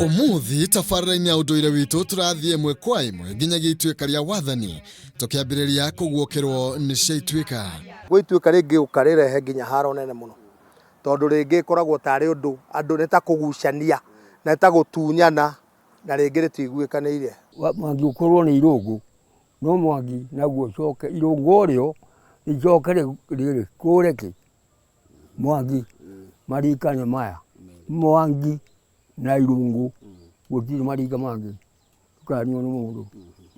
Ũmũthĩ tabarĩra-inĩ ya ũndũire witũ tũrathiĩ ĩmwe kwa ĩmwe nginyagia ituĩka rĩa wathani tũkĩambĩrĩria kũguũkĩrwo nĩ cia ituĩka. Gwĩ ituĩka rĩngĩũka rĩrehe nginya haro nene mũno, tondũ rĩngĩ ĩkoragwo tarĩ ũndũ andũ nĩ ta kũgucania na nĩ ta gũtunyana na rĩngĩ rĩtiguĩkanĩire. Mwangi ũkũrwo nĩ irũngũ, no Mwangi naguo ũcoke irũngũ o rĩo rĩcoke rĩkũre kĩ? Mwangi. Marika nĩ maya, Mwangi na irũngũ, gũtirĩ marika mangĩ ndũkanio nĩ mũndũ.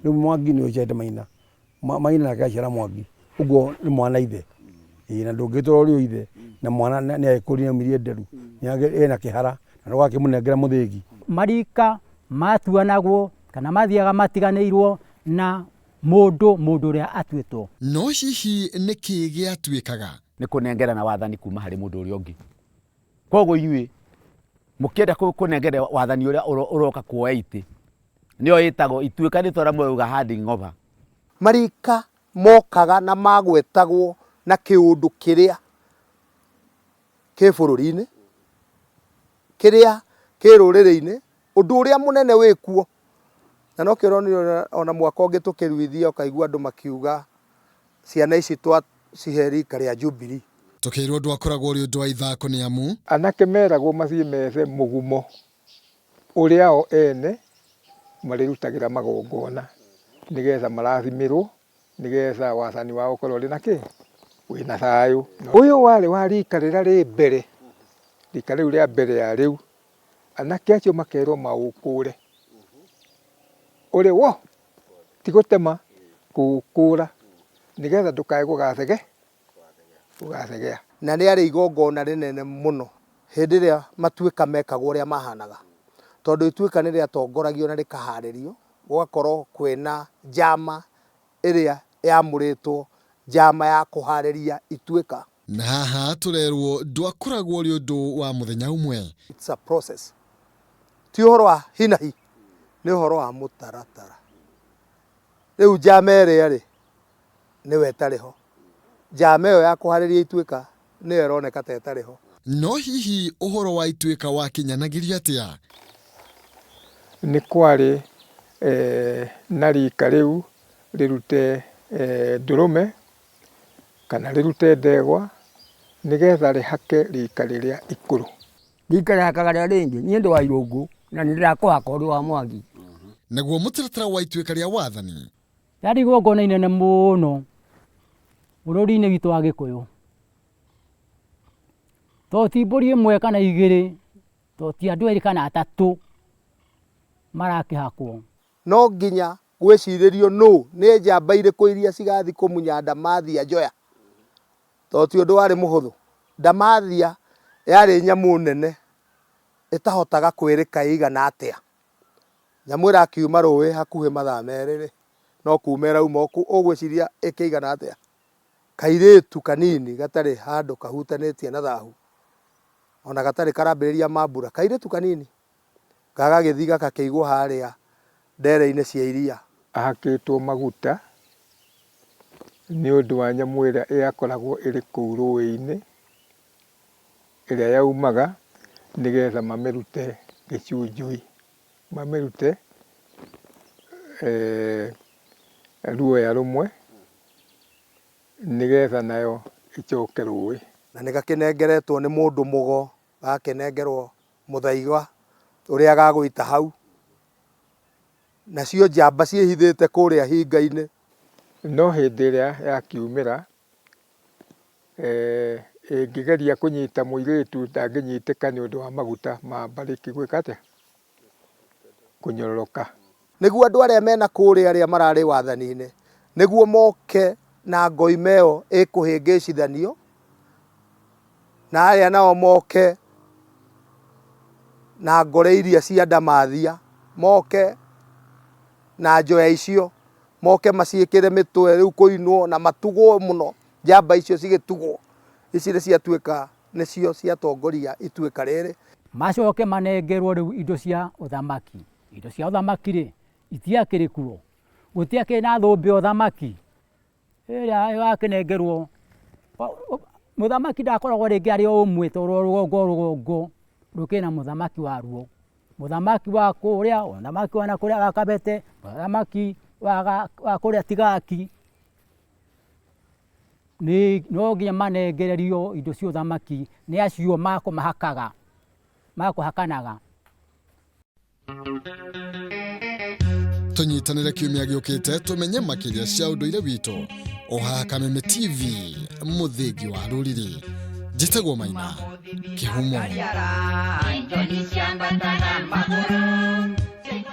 Rĩu Mwangi nĩwe ũciarĩte Maina, Maina nake aciara Mwangi, ũguo nĩ mwana ithe, ĩĩ na ndũngĩtũra ũrĩ o ithe na mwana nĩ agĩkũrire nĩ aumirie nderu, ena kĩhara na ndũgakĩmũnengera mũthĩgi. Marika matuanagwo kana mathiaga matiganĩirwo na mũndũ mũndũ ũrĩa atuĩtwo. No hihi nĩ kĩĩ gĩatuĩkaga? Nĩ kũnengerana wathani kuma harĩ mũndũ ũrĩa ũngĩ. Koguo inyuĩ mũkĩenda kũnengera wathani ũrĩa ũroka kuoya itĩ, nĩyo ĩtagwo ituĩka nĩ tũrĩa mũrauga handing over. Marika mokaga na magwetagwo na kĩũndũ kĩrĩa kĩ bũrũri-inĩ, kĩrĩa kĩ rũrĩrĩ-inĩ, ũndũ ũrĩa mũnene wĩkuo. Na nokĩo ũronire ona mwaka ũngĩ tũkĩruithia ũkaigua andũ makiuga ciana ici twacihe rika rĩa Jubilee. Tũkĩrwo ndwakoragwo ũrĩ ũndũ wa ithako nĩ amu. Anake meragwo mathiĩ methe mũgumo ũrĩa o ene marĩrutagĩra magongona nĩgetha marathimĩrwo, nĩgetha wathani wao ũkorwo ũrĩ na kĩ? Wĩna thayũ. Ũyũ warĩ wa rika rĩrĩa rĩ mbere, rika rĩu rĩa mbere ya rĩu, anake acio makerwo maũkũre ũrĩ wo, ti gũtema, kũũkũra nĩgetha ndũkae gũgathege, gũgathegea. Na rĩarĩ igongona rĩnene mũno hĩndĩ ĩrĩa matuĩka mekagwo ũrĩa mahanaga, tondũ ituĩka nĩ rĩatongoragio na rĩkaharĩrio, gũgakorwo kwĩna njama ĩrĩa yamũrĩtwo, njama ya kũharĩria ituĩka. Na haha tũrerwo ndwakoragwo ũrĩ ũndũ wa mũthenya ũmwe. It's a process. Ti ũhoro wa hi na hi, nĩ ũhoro wa mũtaratara. Rĩu njama ĩrĩa rĩ, nĩyo ĩtarĩ ho. Njama ĩyo ya kũharĩria ituĩka nĩyo ĩroneka ta ĩtarĩ ho. No hihi ũhoro wa ituĩka wakinyanagĩrio atĩa? Nĩ kwarĩ na rika rĩu rĩrute ndũrũme kana rĩrute ndegwa nĩgetha rĩhake rika rĩrĩa ikũrũ. Rika rĩhakaga rĩrĩa rĩngĩ, niĩ ndĩ wa Irũngũ na nĩ ndĩrakũhaka ũrĩ wa Mwangi. Naguo mũtaratara wa ituĩka rĩa wathani. Rĩarĩ igongona inene mũno bũrũri-inĩ witũ wa Gĩkũyũ. To ti mbũri ĩmwe kana igĩrĩ, to ti andũ erĩ kana atatũ marakĩhakwo. No nginya gwĩcirĩrio nũ, nĩ njamba irĩkũ iria cigathiĩ kũmunya ndamathia njoya, tondũ ti ũndũ warĩ mũhũthũ. Ndamathia yarĩ nyamũ nene ĩtahotaga kwĩrĩka ĩigana atĩa. Nyamũ ĩrakiuma rũĩ hakuhĩ mathaa merĩ-rĩ, no kuma ĩrauma, ũgwĩciria ĩkĩigana atĩa? Kairĩtu kanini gatarĩ handũ kahutanĩtie na thahu, ona gatarĩ karambĩrĩria mambura, kairĩtu kanini, gagagĩthiĩ gagakĩigwo harĩa ndere-inĩ cia iria. Ahakĩtwo maguta nĩ ũndũ wa nyamũ ĩrĩa yakoragwo ĩrĩ kũu rũĩ-inĩ, ĩrĩa yaumaga nĩgetha mamĩrute gĩcunjui, mamĩrute ruoya rũmwe nĩgetha nayo ĩcoke rũĩ. Na nĩ gakĩnengeretwo nĩ mũndũ mũgo, gagakĩnengerwo mũthaiga ũrĩa gagũita hau, nacio njamba ciĩhithĩte kũrĩa hinga-inĩ. No hĩndĩ ĩrĩa yakiumĩra, ĩngĩgeria kũnyita mũirĩtu ndangĩnyitĩka nĩ ũndũ wa maguta ma mbarĩki gwĩka atĩa? Kũnyororoka. Nĩguo andũ arĩa mena kũrĩa arĩa mararĩ wathani-inĩ, nĩguo moke na ngoima ĩyo ĩkũhĩngĩcithanio, na aya nao moke na ngore iria cia ndamathia, moke na njoya icio, moke maciĩkĩre mĩtwe rĩu kũinwo na matugwo mũno, njamba icio cigĩtugwo, ici nĩ ciatuĩka nĩcio ciatongoria ituĩka rĩrĩ. Macoke manengerwo rĩu indo cia ũthamaki. Indo cia ũthamaki rĩ, itiakĩrĩ kuo. Gũtiakĩrĩ na thũmbĩ ya ũthamaki ĩrĩa ĩgakĩnengerwo. Mũthamaki ndakoragwo rĩngĩ arĩ o ũmwe tondũ rũgongo rũgongo rũkĩrĩ na mũthamaki waruo. Mũthamaki wa kũrĩa, mũthamaki wa nakũrĩa wa Kabete, mũthamaki wa kũrĩa Tigaki. Nĩ no nginya manengererio indo cia ũthamaki nĩ acio makũmahakaga, makũhakanaga. Tũnyitanĩre kiumia gĩũkĩte tũmenye makĩria cia ũndũire witũ o haha Kameme TV, mũthingi wa rũrĩrĩ. Njĩtagwo Maina Kĩhumo. Indo nĩ ciambataga magũrũ.